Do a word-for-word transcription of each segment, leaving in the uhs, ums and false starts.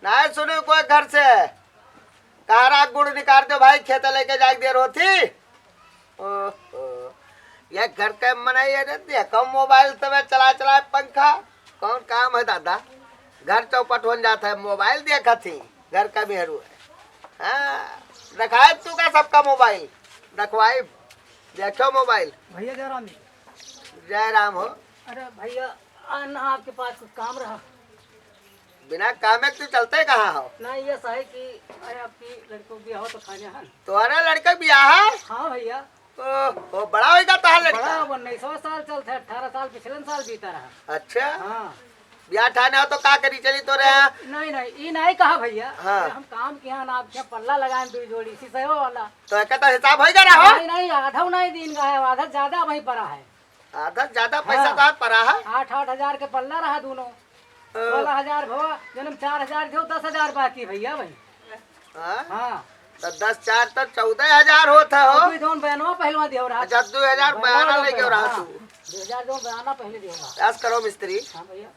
नाहीं सुनी कोई घर से। कारा गुड़ निकाल दो भाई, खेते लेके जाए देर होती। ओहो, ये घर के मनई, अरे देखो मोबाइल तबे चला चला पंखा। कौन काम है दादा, घर चौपट होन जात है, मोबाइल देखत ही घर का मेहरू है। हाँ, रखाए तू का सबका मोबाइल, रखवाई, देखो मोबाइल। भैया जय राम जी। जय राम हो। अरे भैया, आ ना आपके पास कुछ काम रहा। बिना कामे के तू चलते कहाँ हो? ना, ये ऐसा है कि अरे आपकी लड़की का ब्याह तो खाने है। तुम्हारा लड़का ब्याह है? हाँ भैया। ओ, ओ, बड़ा होइगा तहार लड़का? बड़ा, उन्नीसवाँ साल चलत है, अठारह साल पिछले साल बीता रहा। अच्छा। हाँ। ब्याह ठाने हो तो का करी चली तो रहे? नहीं, नहीं, ई नहीं कहा भैया। हाँ। अरे हम काम किहा ना, आपके पल्ला लगाए दुई जोड़ी, सिसवा वाला। तो एकर तो हिसाब होइगा रहा हो? नहीं, नहीं, आधा नहीं दिन का है, आधा ज्यादा वहीं पड़ा है। आधा ज्यादा पैसा हाँ। तो हाथ पड़ा है। आठ, आठ हजार के पल्ला रहा दोनों। ओ। सोलह हजार भवा, जन्म चार हजार दियो, दस हजार बाकी भैया भाई। हाँ? हाँ। तो दस चार तो चौदह हजार होत है हो। और तू जौन बयानवा पहलवा दियो रहा। अच्छा, दो हजार बयाना बयाना लगे रहा हाँ। तू। दो हजार जौन बयाना पहले दियो रहा। ऐस करो मिस्त्री। हाँ भैया।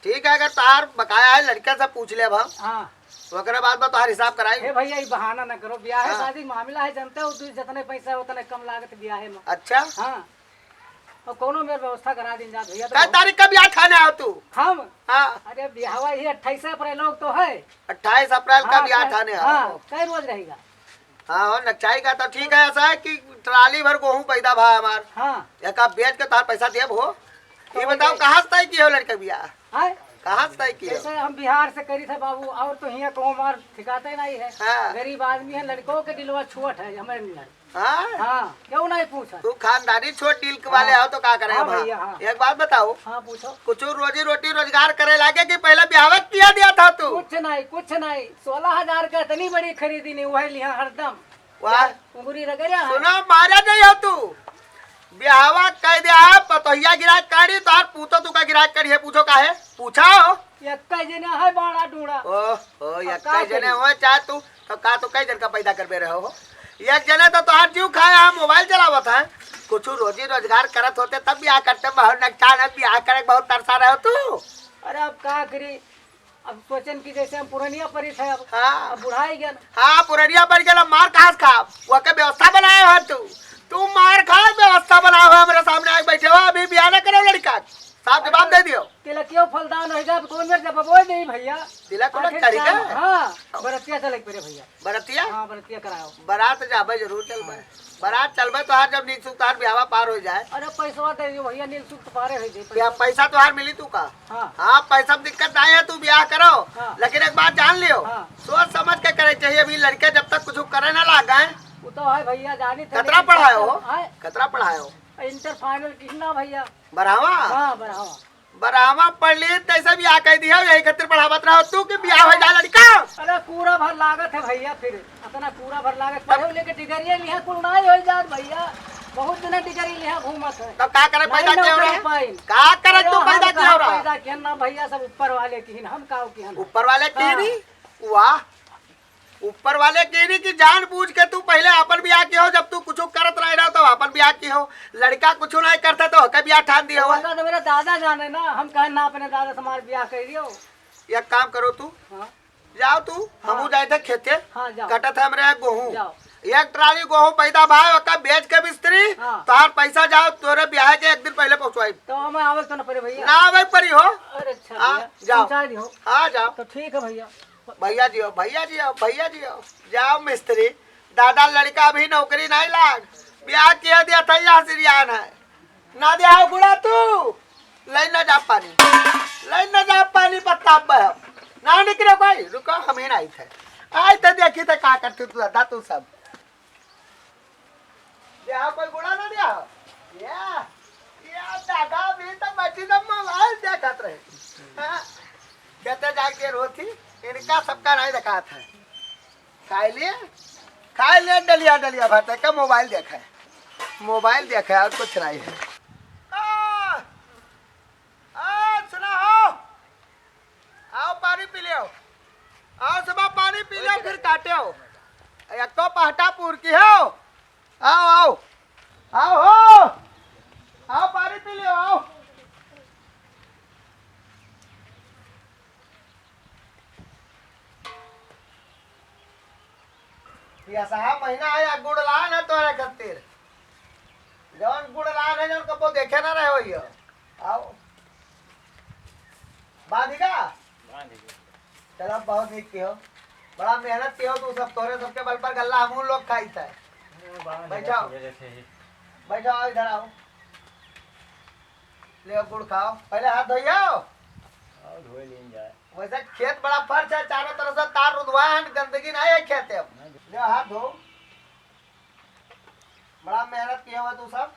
ठीक है, अगर तार बकाया है, लड़का से पूछ ले अब हम। हाँ। ओकरे बाद में तोहार हिसाब कराई। हे भैया, ई बहाना न करो, ब्याह है, हाँ। शादी मामला है, जनते हो तू, जितने पैसा है, उतने कम लागत ब्याह है में। अच्छा। हाँ। और कौनो मेर व्यवस्था करा दीन जात भैया, तो कै बहुत तारीख का ब्याह ठाने आओ तू? हम? हाँ। अरे, ब्याहवा ही अट्ठाईस अप्रैल लोग तो है। अट्ठाईस अप्रैल का हाँ, ब्याह कै-, ठाने आओ। हाँ, कै रोज रहेगा? हाँ, और नचाई का तो ठीक है, ऐसा है कि ट्राली भर गोहूँ पैदा भा हमार। हाँ। एका बेच के तोहार पैसा देब हो। तो ये बताओ, वही कहाँ से तय किए हो लड़का बियाह? हाँ? कहाँ से तय किए हो? जैसे हम बिहार से करी थे बाबू, और तो हियाँ कहूँ हमार ठिकाते नहीं है। हाँ। गरीब आदमी है, लड़कों के दिलवा छुअट है, हमें नहीं लड़। हाँ? हाँ, क्यों नहीं पूछा? तू खानदानी छोट डील के वाले हाँ। हो तो का करे हाँ हम, हाँ? भैया, हाँ। एक बात बताओ। हाँ, पूछो। कुछ रोजी रोटी रोजगार करे लागे कि पहले ब्याह किया दिया था तू? कुछ नहीं, कुछ नहीं। सोलह हजार का इतनी बड़ी खरीदी नहीं, वही लिहा हरदम। वाह। उंगरी रगड़िया है। सुना, मारा नहीं हो तू। ब्याहवा कह दिया है, पतोहिया गिराक काढ़ी, तोहार पूतो तू का गिराक काढ़ी है, पूछो काहे? पूछा हो। यक्का जने है बाड़ा डूड़ा। ओह, ओह, अब यक्का का जने करी? हो, चाहे तू, तो का तू कई जन का पैदा करबे रहो हो? एक जने तो तोहार जीव खाए, हाँ, मोबाइल चलावत है। कुछ रोजी रोजगार करत होते तब ब्याह करते, बहुत नकसान है, ब्याह करे बहुत तरसा रहे हो तू। अरे अब का करी? अब सोचन कि जैसे हम पुरनिया परी थे, अब, हाँ। अब बुढ़ाई गया ना। हाँ, पुरनिया परी गया, मार कहाँ से खाब? वह के व्यवस्था बनाए हो तू। तू मार खा, व्यवस्था बनाए हो, हमरे सामने आके बैठे हो, अभी ब्याह ना करो लड़का। साफ जवाब दे दियो। तिलकियो फलदान हो गया, अब कौन मेर जब बोल दे भैया। तिलक उलक आखिर करी क्या? का? हाँ, बरतिया चले के पड़े भैया। बरतिया? हाँ, बरतिया कराओ। बरात जाबे जरूर चलबे। हाँ। बरात चलबे तोहार जब नीक सुख तोहार ब्याहवा पार हो जाए। अरे पैसवा दे दियो भैया, नीक सुख तो पारे हो जाए। क्या पैसा तोहार मिली तू का? हाँ। हाँ, पैसा में दिक्कत नहीं है, तू ब्याह करो। हाँ। लेकिन एक बात जान लियो, हाँ। सोच समझ के करे चाहिए। अभी लड़के जब तक कुछ करे ना लागे। वो तो है भैया, जानी थे, कतरा लेकिन पढ़ाए हो? आए? कतरा पढ़ाए हो? इंटर फाइनल कितना भैया? बरहवा? हाँ, बरहवा। बरहवा पढ़ ली, तैसे ब्याह कह दिया, यही खातिर पढ़ावत रहो तू कि ब्याह हो जा लड़का। अरे कूड़ा भर लागत है भैया, फिर इतना कूड़ा भर लागत, पढ़े लेके डिग्री लिहा कुल नाई हो जात भैया, बहुत दिन डिग्री लिहा घूमत है। तब का करे पैदा किया हो रहा? का करे तू पैदा किया हो रहा? पैदा किया ना भैया, सब ऊपर वाले की हिन, हम काव की हन। ऊपर वाले की हाँ। नहीं? वाह, ऊपर वाले की नहीं कि जानबूझ के तू पहले अपन ब्याह कियो, जब तू कुछ करत रह रहा तब अपन ब्याह कियो, लड़का कुछ नहीं करता तो हके ब्याह ठान दियो। तो मेरा दादा जाने ना, हम कहे ना अपने दादा से हमार ब्याह कर दियो। एक काम करो तू, हाँ। जाओ तू, हाँ। हमू जाए थे खेते, हाँ, जाओ। कटत है हमरे गोहूँ। जाओ। एक ट्राली गोहूँ पैदा भाई, ओका बेच के मिस्त्री, हाँ। तोहार पैसा जाओ, तोरे ब्याह के एक दिन पहले पहुँचवाई। तो हमें आवे तो ना पड़े भैया। ना आवे पड़ी हो। अरे अच्छा हाँ, भैया, जाओ। पहुँचा दी हो। हाँ, जाओ। तो ठीक है भैया। भैया जी हो, भैया जी हो, भैया जी हो। जाओ मिस्त्री, दादा लड़का अभी नौकरी नहीं लाग, ब्याह किया दिया था यहाँ सिरियान है। ना दे आओ गुड़ा तू, ले ना जा पानी, ले ना जा पानी पत्ता अब हम। ना निकले कोई, रुको हम ही नहीं थे। आए थे देखी थे का करते तू दादा तू सब। दे आओ कोई गुड़ा ना दे आओ। या, या दादा भी तो बची तो मोबाइल देखत रहे। हाँ, कहते जाके रोती, इनका सबका नहीं देखा था। खाए लिए, खाए लिए डलिया डलिया भात है, का मोबाइल देखा है, मोबाइल देखा है और कुछ नहीं है। आ, आ, सुना हो, आओ पानी पी लियो, आओ सुबह पानी पी लियो, फिर काटे हो, एक तो पहटा पूर की हो, आओ, आओ, आओ हो, आओ पानी पी लियो, आओ। ये असहा महीना है, या गुड़ लान है तोरे खातिर। जौन गुड़ लान है, जौन कबो देखे ना रहे हो ये। आओ। बांधी का? बांधी का। चलो, बहुत नीक किहो। बड़ा मेहनत किहो तू सब, तोरे सबके बल पर गल्ला हमहू लोग खाई था। हाँ, बांधी का बैठाओ। सवेरे से ही। बैठाओ, इधर आओ। ले गुड़ खाओ, पहले हाथ धोइयो। आओ, धोए लीन जाए। वैसे खेत बड़ा फर्श है, चारों तरफ से तार रुधवा है, गंदगी नहीं है खेत में। नहीं। ले हाथ धो। बड़ा मेहनत किहे हो तू सब,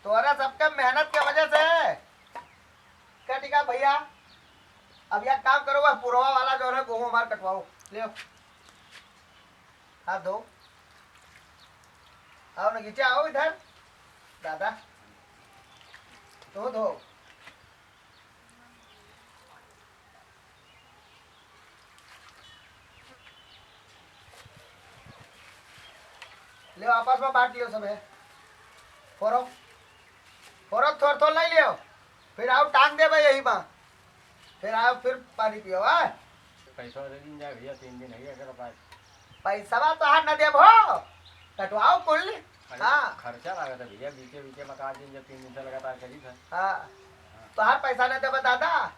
तोहरा सबके मेहनत के वजह से। क्या ठीक है भैया, अब यह काम करो, वह पुरवा वाला जो है गेहूं हमार कटवाओ, ले हाथ धो। आओ ना, नीचे आओ इधर। दादा, तू धो। ले, आपस में बांट लियो सब है। फोरो, फोरो, थोर थोर नहीं लियो। फिर आओ, टांग देबे यही बा। फिर आओ, फिर पानी पियो, आ? पैसा दे दिन जा भैया, तीन दिन है अगर पास। पैसवा तोहार न देब हो, कटवाओ कुल। अरे, हाँ। खर्चा लागत है भैया, बीचे बीचे में काट दिन, जब तीन दिन से लगातार करी था। हाँ। हाँ। तोहार पैसा न देबे दादा।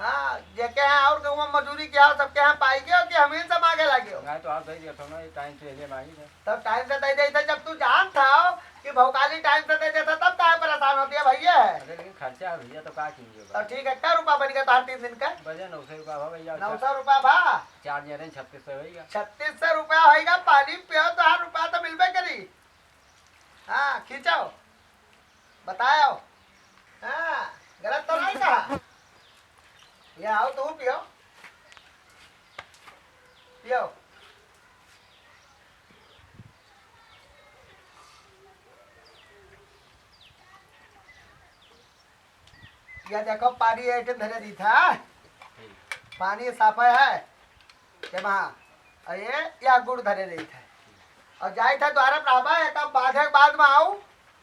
हाँ, जेके यहाँ और गाँव में मजूरी किया हो, सबके यहाँ पाई गयो कि हम ही से मांगे लगे हो? नहीं तो आप दे दिया था ना, ये टाइम से ये मांगी था। तब टाइम से दे देता, जब तू जानत हो कि भौकाली टाइम से दे देता, तब काहे परेशान होती है भैया? अरे लेकिन खर्चा है भैया, तो का कीजिए तो ठीक है, क्या रुपया बन गया तोहार तीन दिन का? बजे नौ सौ रुपया भा भैया। नौ सौ रुपया भा? चार जने छत्तीस सौ भैया। छत्तीस सौ रुपया होइगा, पानी पियो तोहार रुपया तो मिलबे करी। हाँ, खींचो, बताओ। हाँ, गलत तो नहीं कहा। ये आओ, तू पियो, पियो। या देखो, पानी ऐसे धरे दी था। पानी साफ है, है। ये वहाँ, और ये, या गुड़ धरे दी था। और जाई था द्वारा पर आबा, एक बाधे के बाद में आऊ,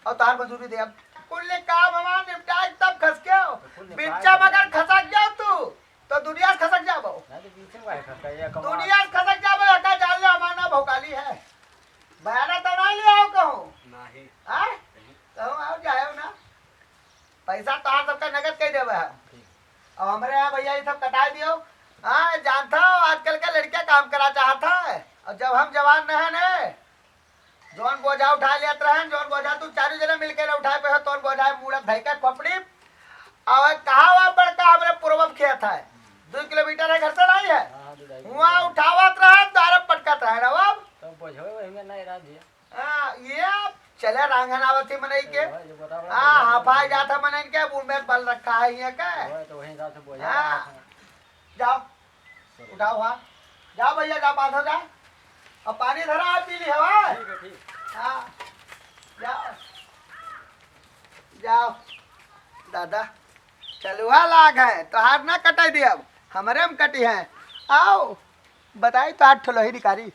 और तार मजूरी दे। अब कुल काम हमार निपटाए, तब खसके हो। तो कुल निपटाए बिच्चा तो मगर खसक जाओ तू, तो दुनिया से खसक जाबो। नहीं, तो बीच में काहे खसका? ये कमाल। दुनिया से खसक जाबो, एका जान ले, हमार नाम भौकाली है। बयाना तो ना ले आओ कहूँ। नहीं। हाँ? नहीं। कहूँ आओ, जाओ ना। पैसा तोहार सबका नगद कह देबे हम। ठीक। अब हमरे यहाँ भैया ये सब कटाई दियो। हाँ, जानता हो, आजकल के लड़कियाँ काम करा चाहता है। और जब हम जवान रहे ने, जौन बोझा उठा लेत रहन, जौन बोझा तू चारों जने मिलके ना उठाए पे हो, तौन बोझा है मूड़त धई के खोपड़ी। और कहा हुआ बड़का हमरे पूर्वम खेत है, दो किलोमीटर है घर से नहीं है, हाँ, दो ढाई वहाँ किलोमीटर। उठावत रहन, दारम पटकत रहन। अब तब बोझवे वही में नहीं रह दिया। हाँ, ये चले रांगन आवत ही मनई के। तो वही जो बता रहा हाँ, हूँ, हाफा वही जात है मनई के, मुंह में बल रखा है ये के। वही तो वही हिसाब से बोझा हाँ। रहा था। जाओ, चलो। उठाओ, हाँ। जाओ भैया, जाओ, बांधो, जाओ। अब पानी धरा, आप पी ली हवा। ठीक है, ठीक। हाँ, जाओ, जाओ। दादा, चलुआ लाग है, तोहार ना कटाई दिया, हमरे हम कटी है। आओ, बताई तो आठ ठो लोही निकारी।